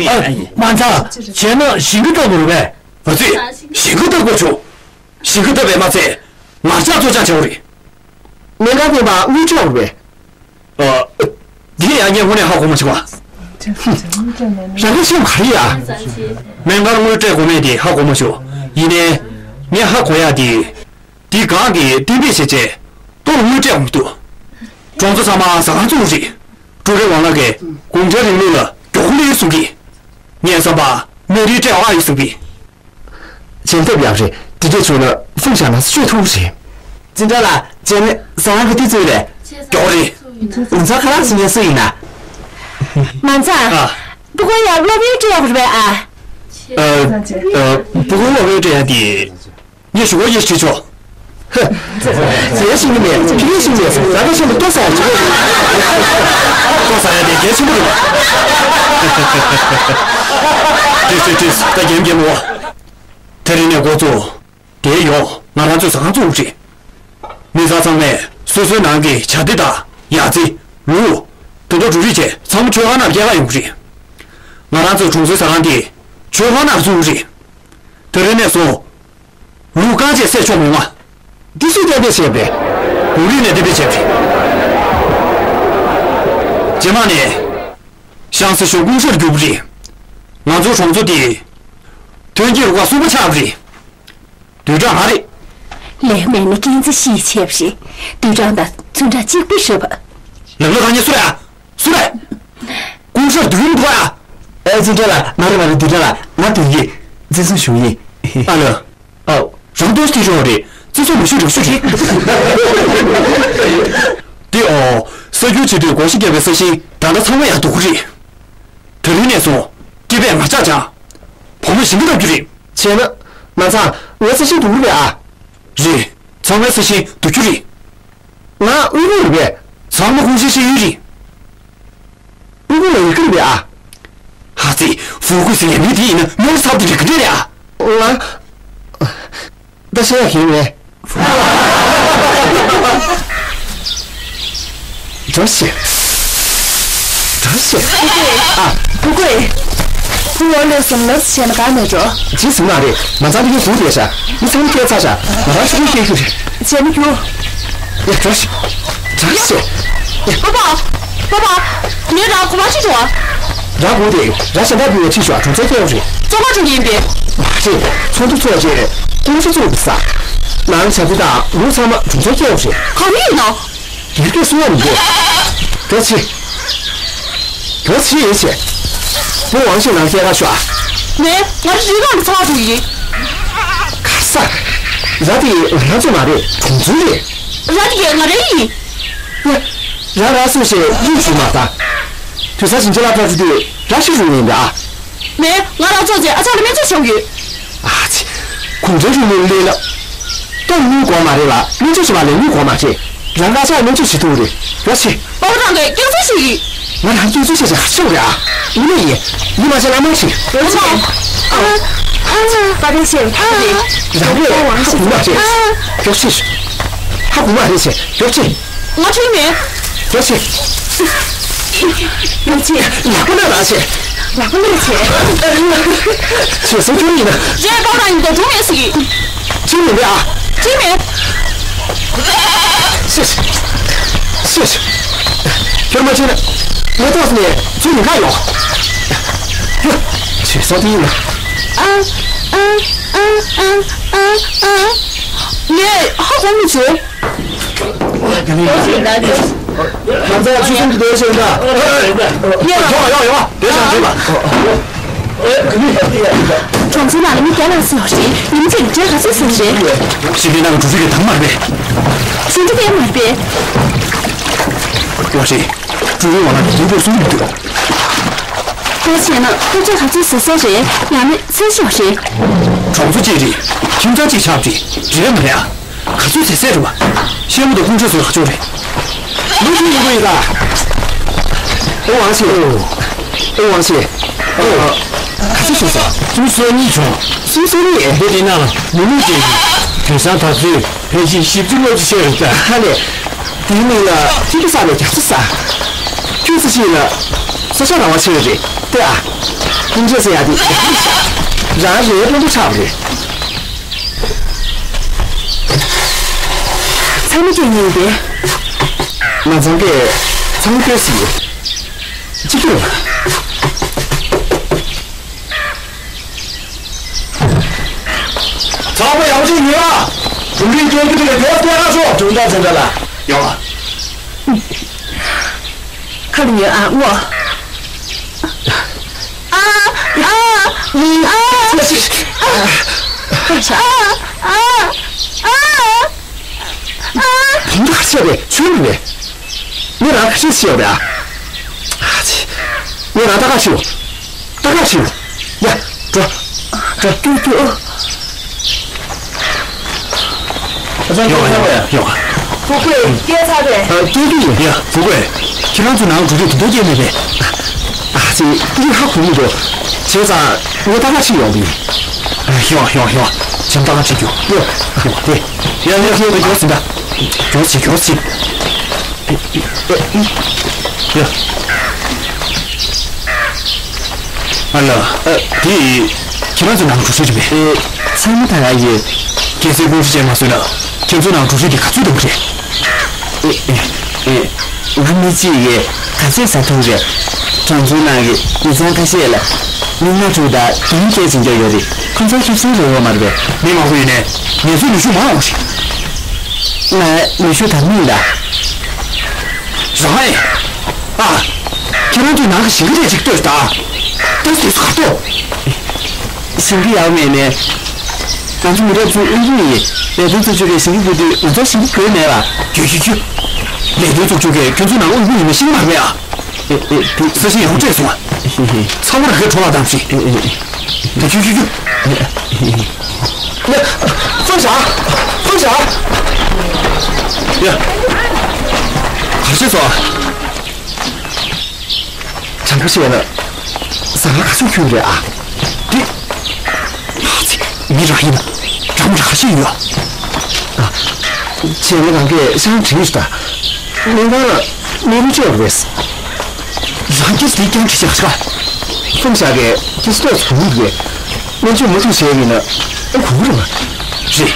ཨ། མ་ཚ། བྱས་ན་ཞིང་ཁ་བཏབ་དགོས་རེད་པས། ཨ་ཙི། ཞིང་ཁ་བཏབ་དགོས་བྱུང་། ཞིང་ཁ་བཏབ་པས་མ་ཚད། ངར་ལྕགས་བཙོ་སྦྱང་བྱེད་དགོས་རེད། སྨན་ཁང་ནས་མ་དངུལ་སྤྲད་དགོས་རེད་པས། ཨ། འདི་ཡང་ངས་དངོས་གནས་ཧ་གོ་མ་བྱུང་བ། རང་གི་སེམས་ག་རེ་ཡ། སྨན་ཁང་དངུལ་སྤྲད་དགོས་མེད་དེ་ཧ་གོ་མ་བྱུང་། ཡིན་ནའི། ངས་ཧ་གོ་ཡ་དེ། འདི་གང་གིས་གཏན་འབེབས་བྱས་རྗེས་ལྟོ་ལ་དངུལ་སྤྲད་དགོས་མི་འདུག་གྲོང་ཚོ་ཚང་མ་ཟ་ཁང་བཙུགས་རེད། ཀྲུའུ་རེན་ཝང་ལགས་ཀྱིས་གུང་ཁྲན་རིང་ལུགས་ལ་མགྱོགས་མོ་སླེབས་ཡོད་གསུང་གི། ངས་བསམ་པ་སྨན་རིན་སྤྲད་དགོས་ཡོད་གསུང་གི། བྱེད་ཐབས་ཡག་རེད། དེ་འདྲས་བྱུང་ན་ཧྥུང་ཞང་ནང་སུ་བཅོས་ཐུབ་རེད། ཙིན་ཀྲང་ལགས། བྱས་ན་ཟ་ཁང་ག་དུས་བཙུགས་རེད། མགྱོགས་རེད། ལུང་ཚང་ཁ་རག་སུ་ཉན་སུ་ཡིན་ན། མ་ཚ། ཨ། སྤུ་གུ་ཡར་སློབ་ཡོན་སྤྲད་ཡག་རེད་པས་ཨ། ཨ། ཨ། སྤུ་གུ་སློབ་ཡོན་སྤྲད་ཡག་དེ། ངས་ཞུ་སྒོ་ཡེ་ཁྲིད་ཆོག་ཧ། ཟས་ཤིག་ནི་མེད། ཕི་ལི་ཤིག་མེད། ཟ་ཁ་ཆེན་པོ་ལྟོ་ཟ་ཡག་ཅིག་ལྟོ་ཟ་ཡག་དེ་གལ་ཆེན་པོ་རེད་པ། ཏིས་ཏིས་ཏིས། ད་རྒྱན་རྒྱན་མོ། དེ་རིང་ནས་འགོ་བཙུགས། དེ་ཡོང་ང་རང་ཚོས་ཟ་ཁང་བཙུགས་རེད། མི་ཚང་ཚང་མས་སོ་སོའི་ནང་གི་ཇ་དེ་དང་ཡ་ཙི། ལུག་དེ་ཚོ་འབྲུ་རིགས་བཅས་ཚང་མ་མཆོད་ཁང་ནང་སྐྱེལ་ག་ཡོང་གི་རེད། ང་རང་ཚོའི་གྲོང་ཚོའི་ཟ་ཁང་དེ་མཆོད་ཁང་ནང་བཙུགས་རེད། དེ་རིང་ནས་བཟུང་། ལུག་རྐང་རྗེས་བསད་ཆོག་མི་འོང་ང་། འདི་སུས་གཏན་འབེབས་བྱས་པ་རེད། གོང་རིམ་ནས་གཏན་འབེབས་བྱས་པ་རེད། རྗེས་མ་ནས། ཤང་སྲིད་གཞུང་ཀུང་ཧྲེར་བསྒྱུར་བ་རེད། ང་ཚོའི་གྲོང་ཚོ་དེ། ཐོན་སྐྱེད་རུ་ཁག་གསུམ་པ་ཆགས་པ་རེད། བདུན་ཕྲག་ལྔ་རེད། ལས་མེད་ན་རྐྱེན་རྩ་ཤེས་བྱས་པ་རེད། བདུན་ཕྲག་དང་ཚུན་ཕྲག་གཅིག་པུ་རེད་པ། ལབ་ལ་གང་ཉེ་སུ་རེད་ཨ། སུ་རེད། ཀུང་ཧྲེར་བདུན་ཕོ་ཡ། ཨེ་ཙི་ཏྲ་ལ། མ་རེད་མ་རེད། བདུན་ཕྲག་ལ་ང་དོན་གྱི་བཙན་བཟུང་ཞུ་ཡིན། ཨ་ལ། ཨའོ། རང་དོན་ཞིག་རོགས་རེད། བརྩི་སྲུང་མི་ཞུ་རང་ཞུ་རེད། དེ་ཨོ། ས་རྒྱུ་ཆེ་དུས་སྒོ་ཤེས་རྒྱབ་པའི་ས་ཞིང་ད་ལྟ་ཚང་མ་ཡག་སྡུག་གི་རེད། དེ་རིང་ནས་བཟུང་སྐྱེས་པས་ང་ཅག་ཅག་བུ་མོ་ཞིང་ཁ་བཏབ་རྒྱུ་རེད། བྱས་ན། མ་ཚང་། ང་ས་ཞིང་སྡུག་གི་རེད་ཨ། རེད། ཚང་མའི་ས་ཞིང་བསྡུ་རྒྱུ་རེད། ང་དབུལ་པོ་རེད་པས། ཚང་མ་ཀུང་ཤིས་ཤེས་ཡོད་རེད། དབུལ་པོ་ལ་ཡི་གེ་རེད་པས་ཨ། ཧ་ཙི། ཧྥུ་ཀུའི་ཟེར་ཡ་མི་དེ་ཡིན་ན་མོར་ཚབ་ཏུ་རིག་གི་རེད་ཨ། ང་། ད་བཤད་ཡ་ཡིན་མེད། བཀྲ་ཤིས། བཀྲ་ཤིས། ཨ། ཧྥུ་ཀུའི། ཧྥུ་ཀུའི། ཕུ་བོ་ལོས་སུམ་ལོས་བྱས་ན་ག་མེད་འགྲོ། ཇི་སུ་མ་རེད། མ་ཚང་གི་ཧུ་དེ་ཤ། མི་ཚང་སྐད་ཚ་ཤ། ང་རང་ཤུགས་སྐྱེ་རྒྱུ་རེད། བྱས་ན་རྒྱུ། ཡ་བཀྲ་ཤིས། བཀྲ་ཤིས། ཡ། པ་པ། པ་པ། ངས་རང་གོ་བ་ཅི་བྱུང་བ། རང་གོ་དེ་ར་ཞེ་འདྲ་བུ་བའི་ཁྲིད་ཤོག་གྲོང་ཚོ་སྐྱེལ་བ་རེད། བཙོང་བ་འགྲོ་ཡིན་པས། མ་རེད། ཚོགས་འདུ་ཚོགས་རྗེས་རེད། ཀུང་ཤིས་ཚོགས་ཀྱི་ས། ནང་བྱ་ཚིག་དང་ལུག་ཚང་མ་གྲོང་ཚོ་སྐྱེལ་བ་རེད། ག་རེ་ཡིན་ནོ། རྒྱལ་སྐད་གསུང་བ་མི་འདུག་གྲོགས་ཆེ། གྲོགས་ཆེ་ཡིན་ཆེ། བུ་ཝང་ཤིས་ནང་སྐྱེལ་ག་ཤོག་ཨ། ནས་ང་རི་རང་ཚོགས་འདུ་ཡིན། ག་ས། ར་དེ་ང་རང་ཚོ་མ་རེད། གྲོང་ཚོ་རེད། ར་དེ་གས་ང་རེ་ཡིན། ཡ། ར་ར་སུ་ཞེས་གླུ་ཞུ་མ་ད། དུས་ས་ཞིང་ཆེ་ལ་བྲག་ཅུ་དུས་ར་ཤི་རུ་ཡིན་པ་ཨ། མེད། ང་རང་ཚོ་ཚེ་ཨ་ཅག་ལ་སྨན་བཅོས་བྱུང་ཡོད། ཨ་ཙི། གུང་ཁྲན་རིང་ལུགས་ལས་ལ། སྟོབས་ནུས་གོ་མ་རེད་ལ་སྨན་བཅོས་བྱེད་པ་ལས་ནུས་གོ་མ་རེད། རང་ཨ་ཅག་སྨན་བཅོས་བྱེད་ཐུབ་རེད། ཡོ་ཆེ། པ་པ་རང་གིས་སྐྱག་རྫུན་ཞིག་ཡིན། ང་རང་སྐྱག་རྫུན་བཤད་ཆ་ཆེ་བ་རེད་ཨ། ཡིན་ནི་ཡིན། ཡིན་མ་བྱས་ལ་མ་ཕྱིན། ཡོ་ཆེ། ཨ། ཨ། པ་པ་ཆེ། ཨ། རང་རེད། ཧ་གོ་མ་རེད་ཆེ། ཡོ་ཆེ། ཧ་གོ་མ་རེད་ཆེ། ཡོ་ཆེ། ང་ཁྲིད་མེད། རོ་ཆེ། རོ་ཆེ། ལག་པ་ན་ར་ཆེ། ལག་པ་ན་ར་ཆེ། ཆེ་སོ་ཁྱོད་ཡིན་ན། རེད་པ་ར་ཡིན་དོ་དུ་མེད་ཟིག་ཁྲིད་མེད་པས་ཨ། ཁྲིད་མེད། ཤེས། ཤེས། ཁྱོད་མ་ཁྲིད་ན། ངས་ཐོག་ནས་ཚུར་ཡིན་ཁ་ཡོང་། ཡ། ཆེ་སོ་དེ་ཡིན་ན། ཨ། ཨ། ཨ། ཨ། ཨ། ཨ། ངས་ཧ་གོ་མི་བྱུང་། ང་ཚོ་ཆུ་སྲིན་གྱི་སྡེ་ཞིག་ཡིན་ད། ཡོང་བ་ཡོང་བ་ཡོང་བ། སྡེ་ཞག་བྱེད་པ། གྲོང་ཚོའི་ནང་ལ་མི་བརྒྱ་ལྷག་ཙམ་ཡོད་རེད། ཉིན་གཅིག་ལ་གྲལ་ག་ཚོད་ཟིན་རེད། ཞིང་ཁའི་ནང་གི་གྲུ་ཁྲུད་ཀྱི་དང་མར་པས། ཞིང་ཁྲི་དེ་མར་པས། ཡོད་རེད། གྲུ་ཁྲུད་འོག་ལ་གི་དུས་འགོར་སོང་གི་འདུག་ད་བྱས་ན་སློབ་གྲྭ་ག་ཚོད་ཟིན་ས་རེད། ཡང་ན་ཚེས་ཤོག་རེད། གྲོང་ཚོ་གཅིག་རེད། ཁྱིམ་ཚང་གཅིག་ཆགས་རེད། རེད་མ་རེད་ཨ། ག་ཚོད་ཟེར་ཟེར་རེད་བ། ཤེས་མོ་དང་ཀུང་ཁྲོ་ཚོའི་ཁ་ཕྱོགས་རེད། མི་ཁྱོད་ཡིན་པ་ཡིན་ད། ཨོ་ཝང་ཤེ། ཨོ་ཝང་ཤེ། ཨོ། ག་ཚོད་ཟེར་ཟེར། སུམ་སོ་གཉིས་བྱུང་། སུམ་སོ་གཉིས། འདི་དེ་ན་ལ་མི་མི་ཅན་གྱི་དེང་སང་ད་ཚོད་ཕལ་ཆེར་བཞི་བཅུ་ལོ་ཅིག་ཤོར་རེད་ད། ཧ་ལས། དེའི་མིང་ལ་ཐིག་གི་ས་ནས་རྒྱ་མཚོ་ས། ཁྱོད་ཚོ་ཤེས་ལ། ས་ཆ་ར་བ་ཆེ་བ་རེད་དེ་ཨ། ཀུང་ཁྲོ་ཟེར་ཡ་དེ་རྒྱ་མཚོ་ས། རང་རེའི་དཔོན་པོ་ཆགས་པ་རེད། ཚང་མ་སྐད་ཉན་པས། མ་ཚང་གས་ཚང་མ་སྐད་ཟིག་ཡོད། གཅིག་གྱུར། ཚང་མ་ཡག་པོ་ཞིག་ཉོན་ཨ། གྲུབ་འབྲས་སྐྱོན་རྒྱུ་དེ་ལ་བེད་སྤྱད་ར་ཤོག་གྲུབ་མཐའ་ཚན་ཁྲ་ལ་ཡོང་ཨ། ཁ་ལ་ཉོན་ཨ་ངོ་། ཨ། ཨ། ཨ། ཨ། ཨ། ཨ། ཨ། བུ་མོ་ཁ་ཤས་རེད་ཆོས་རེད། ངས་རང་ཁ་ཤས་ཤེས་ཡོད་རེད་ཨ། ཨ་ཙི། ངས་རང་ད་ག་ཤེས་ཡོད། ད་ག་ཤེས་ཡོད། ཡ། འགྲོ། འགྲོ། ཀྱུ་ཀྱུ། ཨ་ཅག་ཡོང་བ་ཡོང་བ་ཡོང་བ། ཧྥུ་ཀུའི་སྐད་ཆ་རེད། ཨ། སྐད་ཀྱི་ཡིན། ཡ། ཧྥུ་ཀུའི། ཁྱེད་རང་ཚོ་ནང་གྲུ་ཁྲུད་དེ་འདྲ་སྐྱེས་མེད་པས། ཨ་ཙི། ངས་ཧ་གོ་མི་འདུག་བྱས་ཙང་ངས་ད་ག་ཤེས་ཡོང་བ་ཡིན། ཡོང་ཡོང་ཡོང་། བྱས་ཙང་ད་ག་ཤེས་རྒྱུ། ཡོ། ཡོང་དེ། ཡ་ཡ་ཡ། ཡོང་ཟིན་ད། ཡོང་ཟིན་ཡོང་ཟིན། ཡ། ཨ་ལ། ཨ། དེ། ཁྱེད་རང་ཚོ་ནང་གྲུ་ཁྲུད་རེད་པས། ཨེ། ཚང་མ་ད་ག་ཡོད། རྒྱལ་སྲས་ཀུང་ཧྲི་ཅན་མ་བཟོས་ན་ཁྱེད་ཚོ་ནང་གྲུ་ཁྲུད་དེ་ག་ཚོད་གཏོང་གི་རེད། ཨེ་ཨེ་ཨེ། ང་མི་གཅིག་གིས་ག་ཚོད་ཟ་ཐུབ་རེད། གྲོང་ཚོའི་ནང་གི་མི་ཚང་ཁ་ཤས་ལ་མི་ལྔ་དྲུག་དང་བདུན་བརྒྱད་ཅིག་འགྱོ་ཡོད་རེད། ཁོང་ཚོ་ཁེ་བཟང་རེད་འོ་མ་རེད་པས། མི་མང་པོ་ཡིན་ནའི་ངལ་གསོ་ནུས་ཤུགས་མང་འོང་ཞིག་ང་ནུས་ཤུགས་དང་མིག་ལ། རང་ཨེ། ཨ། ཁྱེད་རང་ཚོས་ནང་གི་ཞིང་ཁ་དེ་ཅིག་ལྟོས་དང་། ལྟོས་དུས་སུ་ག་ལྟོས། ཞིང་ཁ་ཡག་མེད་ནས། ང་ཚོ་མི་རབས་ཚོའི་དབུལ་པོ་ཡིན། ལས་དོན་བཙུགས་ཆོག་གི་ཞིང་ཁ་དགོས་དུས་ང་ཚོ་ཞིང་ཁ་དགོས་མེད་ལ། རྒྱུ་རྒྱུ་རྒྱུ། ལས་དོན་བཙུགས་ཆོག་གི་ཁྱོད་ཚོ་ནང་དབུལ་པོ་ཡིན་ན་ཤེས་ཀྱི་མ་རེད་པས་ཨ། ཨེ་ཨེ་དེ། ས་ཞིང་ཡོངས་སྤྲད་སོང་ཨ། ཧེ་ཧེ། ཚང་མ་རང་གི་འཕྲོ་བརླག་བཏང་ཞིག་ཨེ་ཨེ། ད་ཁྱོད་ཁྱོད་ཁྱོད། ཧེ་ཧེ། ཡ། ཧྥུན་ཞང་། ཧྥུན་ཞང་། ཡ། ག་རེ་བྱས་སོང་ཨ། དྲང་པོ་བཤད་ན། ཟ་ཁང་ག་ཚོད་འཁྱོལ་རེད་ཨ། འདི། ཨ་ཙི། མི་རང་ཡིན་ན། དྲང་མོ་རང་ཤེས་ཡོད་ཨ། ཨ། ཁྱེད་ངས་རང་གི་ཤང་དྲིས་ཤིག་ད། ལས་ཁང་ལ་མི་རུ་ཅོག་རེད། རང་གིས་དེ་རྐྱང་དྲིས་ཤག་ཤག་ཁོང་ཤག་གིས་དེ་སྟོད་ཚོང་རེད། སྨན་བཅོས་མུ་མཐུད་བྱས་ཡིན་ན་ཨ་ཁུ་རུ་མ། རེད།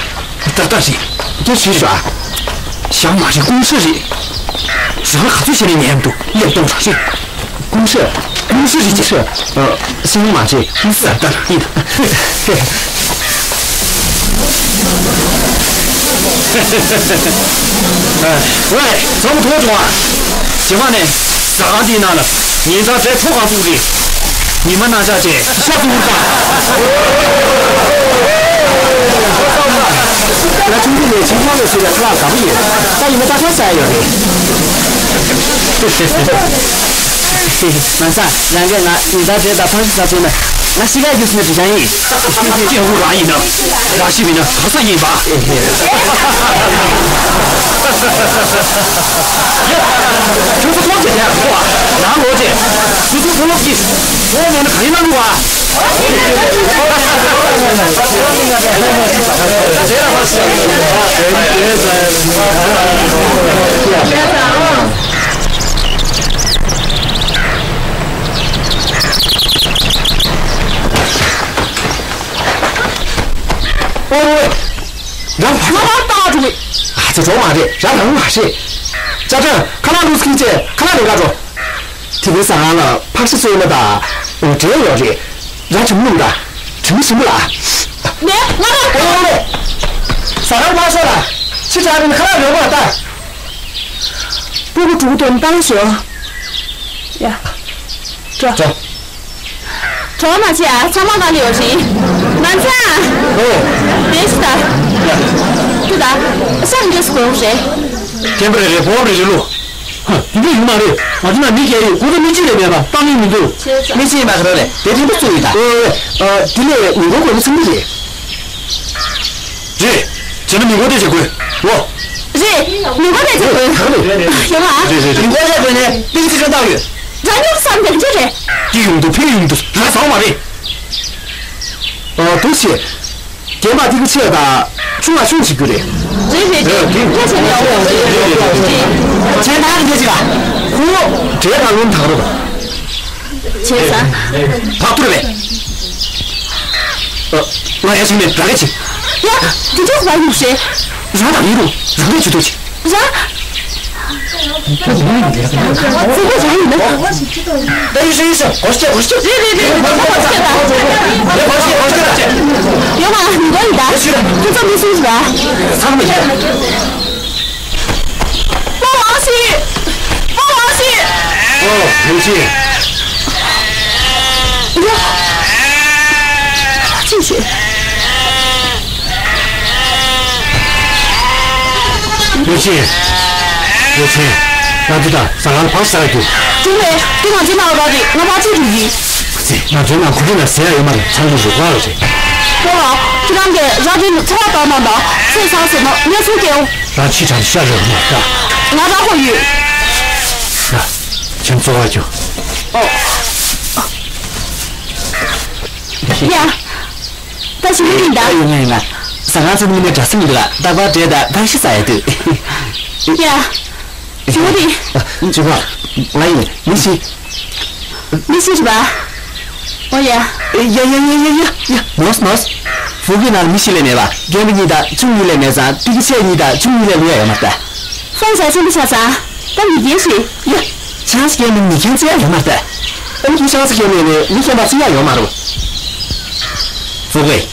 ཏག་ཏག་རེད། དེ་ཞུས་ཤོག་ཨ། ཞང་མ་རེད། ཀུང་ཧྲེ་རེད། རང་ལ་ག་ཚོད་བྱས་ནས་ཉན་འདུག་ལེབ་གཏོང་རང་རེད། ཀུང་ཧྲེ། ཀུང་ཧྲེ་རེད་ཀུང་ཧྲེ། ཨ། ཞང་མ་རེད། ཀུང་ཧྲེ་ད་ཡིན། ཝེ། ཚང་མ་ཐུག་བྱུང་ཨ། རྗེས་མ་ནས་ཟ་ཁང་འདིའི་ནང་ལ་ཉིན་ལྟར་གྲལ་མཐོ་སྒང་བཙུགས་རེད། ཉི་མ་ནང་ཆ་བྱས་ཤ་བཙུགས་རེད་ད། ང་ཆུང་དུས་ནས་ཆིང་ཧྭ་ལོ་ཟེར་བའི་ཁ་ལག་དགའ་པོ་ཡོད། ད་ཉི་མ་རྟག་པར་ཟ་ཡ་ཡོད་རེད། མ་ཟ། རང་གིས་ང་ཉིན་ལྟར་གྲལ་དང་ཕག་ཤི་ཟ་བྱས་ན་ང་གཤིས་ཀ་རྒྱུགས་ཟིན་ནས་འགྲིག་ཀྱང་ཡིན། སྐྱེ་བོ་རང་ཡིན་ན། རང་ཤི་མིན་ན་ག་ས་ཡིན་པ། ཁྱོད་ཚོ་ཐོག་ཅེས་བྱས་ཐོག་ནང་ལོག་ཅེས། ཁྱོད་ཚོ་ཐོག་ལོག་གིས་ཐོག་མེད་ན་ག་ཡིན་ན་ལུག་ཨ། ཨོ། རང་ཕར་ཕར་ལྟ་འགྲོ་གི། ཨ་ཙི་འགྲོ་མ་རེད། རང་རང་མ་ཤེས། ཅ་ཅང་ཁ་ལག་ལུག་སྐྱིད་ཅེས་ཁ་ལག་རེ་ག་འགྲོ། དེ་རིང་ཟ་ཁང་ལ་ཕག་ཤི་བཙོས་ན་ད་འབྲས་ཡོད་རེད། རང་གྲིམ་སྣུམ་ད། གྲིམ་ཞིམ་པོ་ལ། ནས་ང་རང་ཨོ་ལེ། ཟ་ཁང་ཕར་ཤོག་ལ། ཕྱི་དྲགས་ན་ཁ་ལག་རོལ་མོ་ལ་ལྟ། སྤུ་གུ་ཕྲུ་གུ་དོན་བཏང་ཤོག་ཡ། འགྲོ། འགྲོ། གྲོགས་མ་བྱེད་ཨ། ཚང་མ་ག་ལ་ཡོད་རེད། ང་ཚ། ཨོ། བདེ་ཞིག་ད། ཡ། ཁྱོད་ད། ཤག་འདྲེས་དགོས་རེད། སྐྱེན་པ་རེ་རེ་སྦོམ་རེ་རེ་ལོ། ཧ། དེ་འདྲ་ཡོད་མ་རེད། ང་ཚོ་ན་མི་སྐྱེ་ཡོད། ཁོ་ཚོ་མི་གཅིག་རེད་མེད་པ་སྤང་ཡོད་མི་འདུག་མི་གཅིག་ཡིན་པ་ག་རེ་རེད། དེ་རིང་པོ་བཙུགས་ཡོད་ད། ཨོ། ཨ། དེ་ལས་ངོ་རྒོལ་དགོས་ན་ཚང་གི་རེད། རེད། བྱས་ན་མི་མགོ་སྐོར་བྱེད་དགོས། ལོ། རེད། མི་མགོ་སྐོར་བྱེད་དགོས། ཡོང་ཨ། རེད་རེད་རེད། མི་མགོ་སྐོར་བྱེད་དགོས་ནས་པིག་ཙི་ཅོ་བཏང་ཡོད། རང་ཉོབ་བསམ་དེ་འདྲ་རེད། སྐྱིད་ཡོང་འདུག་ཕིག་ཡོང་འདུག་ར་ཟ་བ་མ་རེད། ཨ། འདུག་སེ། རྒན་པ་དེ་གི་ཆེད་ད་ཆུང་ང་ཆུང་བྱེད་རྒྱུ་རེད། རེད་རེད་རེད། ཨ། དེ་ཁ་ཆེ་ནས་ཡོང་། རེད་རེད་རེད། ཁྱེད་ད་གི་འདི་ཅི་ལ། ཁོ་བྲེལ་དང་ལུང་དང་རུ། བྱས་ཙང་། བག་ཐུར་རེད། ཨ། ང་ཡ་ཞིག་མེད་ར་ག་ཅིག་ཡ། དེ་འདྲ་བ་ཡོད་རེད། ར་དང་ཡིན་རུང་རང་རེད་ཅི་ཐུབ་ཅིག་ར། ཕྲུ་གུ་ར་ཡིན་ན། ད་ཡོད་ཤོག་ཡོད་ཤོག་གོ་ཤོག་གོ་ཤོག་རེད་རེད་རེད། གོ་ཤོག་གོ་ཤོག་གོ་ཤོག་ཡོད་མ་མི་གོ་ཡིན་ད། ཁྱོད་ཚོ་མི་སུ་རེད། ཚང་མ་ཡོད། པོ་ཝང་ཞི། པོ་ཝང་ཞི། ཨོ། ཝང་ཞི། ཡ། ཅི་ཞིག་ཝང་ཞི། ཝང་ཞི། ང་འདི་དང་ཟ་ཁང་ཕར་ཟ་རྒྱུ། ཀྲུང་ལེ། འདི་ང་ཚོའི་ནང་ར་རེད། ང་ཕར་ཚུར་རུ་ཡིན། ཙི། ང་ཚོའི་ནང་ཁོ་རང་ལ་ཟེར་ཡ་ཡོད་མ་རེད། ཚང་མ་རུ་བ་རེད། ཀོ་ལ། ཁྱེད་རང་གིས་ར་དེ་ཚོ་བ་དང་ནང་དང་ཚེ་ཚང་ཟེར་ན་གནས་ཚུལ་སྐྱེའོ། རང་ཕྱི་དྲགས་ཤ་རེད་མ་ད། ང་ར་ཧོ་ཡོད། ན། ཁྱེད་ཚོ་བ་ཁྱོད། ཨོ། ཡ། ད་ཞིག་ཡིན་ད། ཡོང་ང་ཡོང་ང་། ཟ་ཁང་ཚོ་མི་ནས་འདྲ་ས་མི་འདུག་ལ་རྟག་པར་འབྲས་དང་ཕག་ཤི་ཟ་ཡ་འདུག་ཡ། ཇོ་བོ་དེ། ཇོ་བོ། ང་ཡིན། མི་ཤི། མི་ཤི་རེད་པ། ཨོ་ཡ། ཡ་ཡ་ཡ་ཡ་ཡ་ཡ། ནོས་ནོས། ཧྥུ་ཀུའི་ནང་མི་ཤི་ལས་མེད་པ། རྒན་པ་གཉིས་དང་ཆུང་གཉིས་ལས་མེད་ཙང་ཏི་ཀི་ཆེ་གཉིས་དང་ཆུང་གཉིས་ལས་ལུས་ཡ་ཡོད་མ་རེད་ད། ཧྥང་ཞའོ་ཆེན་པོ་ཆགས་ཙང་ད་མི་རྒན་ཞིག་ཡ། ཆང་ཞིག་མི་མི་མཁྱེན་ཚུལ་ཡང་ཡོད་མ་རེད། ཨ་ནི་ཁྱི་ཤང་ས་མཁྱེན་མེད་ནས་མི་མཁྱེན་པ་ཚུལ་ཡང་ཡོད་མ་རེད། ཧྥུ་ཀུའི།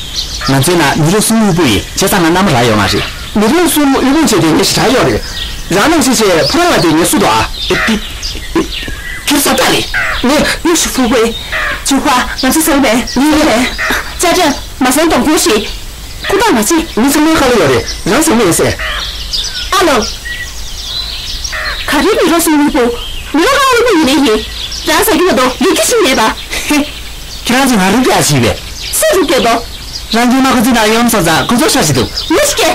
ང་ཚོའི་ནང་མི་རབས་གསུམ་དབུལ་པོ་ཡིན། བྱས་ཙང་ང་མནའ་མ་རག་ཡོད་མ་རེད། མི་རབས་གསུམ་དབུལ་པོ་བྱས་ཏེ་ངས་ཞེ་དྲག་ཡོད་རེད། རང་ནང་ཞིག་བྱས་ཕོ་བྲང་ལ་དེ་ངས་སུ་དོ་ཨ། ཨེ་ཏི། ཨེ། ཁྱེད་ས་ཏ་རེད། ངས། ཡོ་ཤི་ཧྥུ་ཀུའི། ཅི་ཧྭ། ང་ཚོ་ཟེར་བས་ངས་རེད། ཅ་ཅ། མ་སང་གཏོང་ཁུལ་ཞིག་ཁུ་ཐག་མ་ཆད། མི་ཚང་མའི་ཁ་ལ་ཡོད་རེད། རང་ཟེར་མི་ཡིན་ཟེར། ཨ་ལོ། ག་རེ་མི་རོ་སུ་དབུལ་པོ། མི་རོ་གང་དབུལ་པོ་ཡིན་ནའི་ཡིན། རང་ཟེར་གྱི་མ་གཏོགས་ལུས་ཀྱི་ཤི་མེད་པ། ཧེ། ཁྱེད་རང་ཚོ་ང་རུབ་ཀྱི་ཨ་ཆི་བས། སུ་རུབ་ཀྱི་དོ། རང་གི་མ་ཁོ་ཚོའི་ནང་ཡོང་སོང་ཙང་ཁོ་ཚོ་ཤ་ཞིག་འདུག་མི་ཤི་ཀྱེ།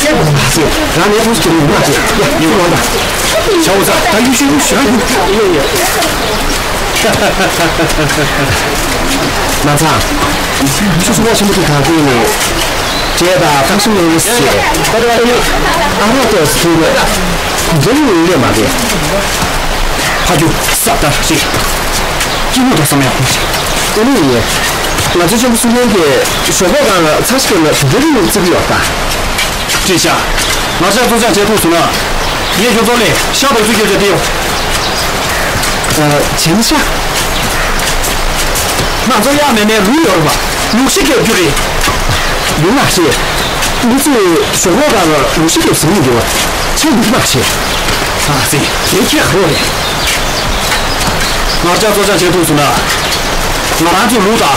ཟེར་མ་ཟེར། རང་ནས་ཐུགས་སུ་ཆུད་ནས་མ་ཟེར། ཡ། ཡིན་ལོ་ད། ཞའོ་ཙང་ད་ཡུལ་ཤུལ་ཡུལ་ཤུལ་ཡིན། ཡོད་ཡོད། མ་ཚང་། ཁྱོད་ཚོ་བ་ཆེན་པོ་དེ་ག་གོ་ནས། འདྲེ་དང་སྟག་གསུམ་ཡོང་ནས་ཟེར། ཨ་རོག་ཏོ་ཟེར་དུས། འདྲེ་ཡོང་ལས་མ་རེད། ཕ་རྒྱུ་ས་ལྟར་རེད། སྐྱིད་མོ་དང་བསམ་ཡག་ཁུངས་ཤིག་ཨ་ནི་ཡིན། ང་ཚོའི་ཆེན་པོ་སུ་ལེན་གྱི་ཞོགས་པ་གང་ལ་ཚ་ཞིག་ལ་དུ་རེ་རེ་བརྩི་གི་ཡོད་ད། བཀྲིས་ཤག་ང་ཅག་གཙོ་སྐྱོང་བྱེད་ཐུབ་སོང་ན། ངས་ཁྱོད་ཚོ་ལས་ཤ་དང་ཚུ་སྐྱོབ་བྱ་དེ་ཡོད། ཨ། བྱེད་མི་ཤ། ང་ཚོ་གཡག་མེད་ནའི་ལུག་ཡོད་རེད་པ། ལུག་ཤ་སྐྱོབ་རྒྱུ་རེད། ཡོང་མ་ཤེས། མི་ཚོས་ཞོགས་པ་གང་ལ་ལུག་ཤ་སྐྱོབ་ཟིན་གྱི་འདུག་ཆེ་མི་མ་ཤེས། ཨ་ཙི། དེ་ཁྱེད་ཧ་རེད། ང་ཅག་གཙོ་སྐྱོང་བྱེད་ཐུབ་སོང་ན། ང་རང་ཚོའི་ལུག་དང་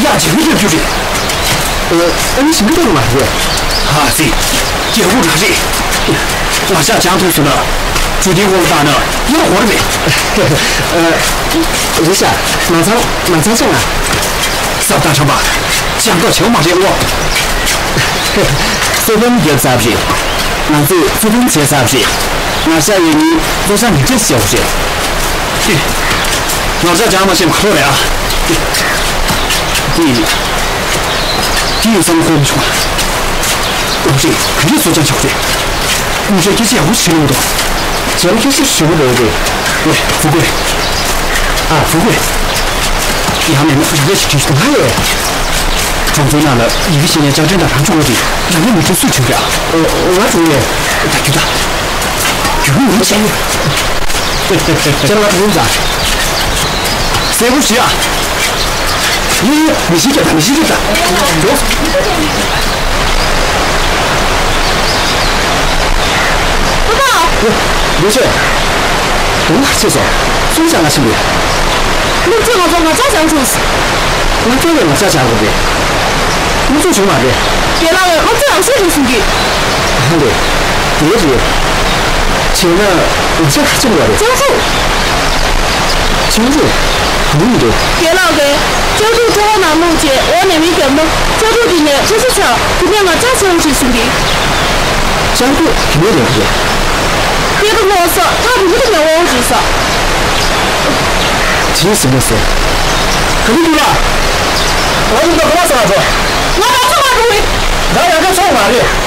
གཡག་ཇེ་མི་སྐྱོབ་རྒྱུ་རེད། ཨ་ནི་ཞིང་ཁ་ལྟ་རུ་མ་རེད། ཧ་སི། རྒྱལ་པོ་རང་རེད། ང་ཅག་སྦྱང་ཐུབ་སོང་ན། ཇུས་འདིའི་འོག་ལ་བཏང་ན་ཡག་གོ་རེད་པས། ཨ། རེད་ཤག་མ་ཚང་མ་ཚང་ཅང་ང་། ཟབ་དང་ཁྲམ་པ། ལྗང་མདོག་བྱེད་པ་མ་རེད་ཨོ། སེ་བན་རྒྱབ་ཚར་བ་རེད། ང་ཚོས་སེ་བན་བྱས་ཚར་བ་རེད། ང་ཤ་ཡོད་ནི་བཟོ་ཤ་མི་བྱེད་ཟེར་བ་རེད། ང་ཤ་ཅང་མ་བྱེད་ཁོ་རེད་ཨ། དེ་དེ་ཡིན་བསམ་ཁོམ་བྱུང་། ཨོ་རེད། ག་འདྲས་བཟོ་ཅང་ཆོག་རེད། ཨོ་རེད། སྐད་ཆ་ཡག་པོ་ཞིག་ལབ་འདུག་ཇེ་ལ་ཁྱེད་ཤི་ཞུ་གི་རེད། ཨེ། ཧྥུ་ཀུའེ། ཨ། ཧྥུ་ཀུའེ། ཡང་མེད་ན་རེ་ཞིག་དྲིས་སོང་ཧ་ཡེ། གྲོང་ཚོའི་ནང་ལ་ཡི་གེ་ཤེས་ནས་ཅ་ཀྲེན་དང་རང་ཆུང་བ་རེད། རང་ཉིད་མི་ཁྲི་སུ་བྱུང་རེད་ཨ། ཨོ། ང་བྱུང་ཡེ། ད་རྒྱུ་ད། རྒྱུ་མི་ཆེ། ཅ་ལག་ཡིན་ཙང་། གསལ་པོ་ཞིག་ཨ། ཡེ་ཡེ། མི་ཤི་ཀྱང་མི་ཤི་ཀྱང་ད། འགྲོ། པ་པ། ཡོ། ཡོ་ཆེ། དུང་ལ་ཆེ་སོ། སུན་ཅང་ང་ཆེ་མོ། སློབ་གྲྭ་ང་ཚོ་ང་ཅག་ཅང་ཆུང་སོ། ང་ཚོ་ལས་ང་ཅག་ཅག་དགོས་པས། ང་ཚོ་བྱུང་མ་རེད། རྒན་ལགས་ཀྱིས་སློབ་གྲྭ་ཡག་ཤོས་རེད་གསུང་གི། ཧ་ལས། དེ་རེད། བྱས་ན་ང་ཅག་ག་ཆེ་མོ་རེད། ཅང་ཧྲུའུ། ཅང་ཧྲུའུ། གང་ཡིན་འདུག་རྒན་ལགས་ཀྱིས་ཅང་ཧྲུའུ་ཁྲོ་བོ་ནང་བླུགས་རྗེས་འོག་ནས་མེ་བརྒྱབ་ན་ཁྲོ་ཆུ་དེ་ནས་ཁྲོ་ཆུ་ཆགས། དེ་ནས་ང་ཅག་ཆེ་བོ་ཞིག་གསུང་གི། ཅང་ཧྲུའུ་དེ་ནས་རེད་རེད། དེ་གི་ངོ་ས་ཐག་རིང་པོ་དེ་ནས་འོང་རེད་ས། ཇི་ཟེར་ན་ཟེར། ག་ནི་འདུག་ལ། ང་ཡིན་པ་ག་ལ་ས་ང་ཚོ། ང་ང་ཚོ་མ་འགྲོ་བས། ང་ཡང་ཁ་ཚོགས་མ་རེད།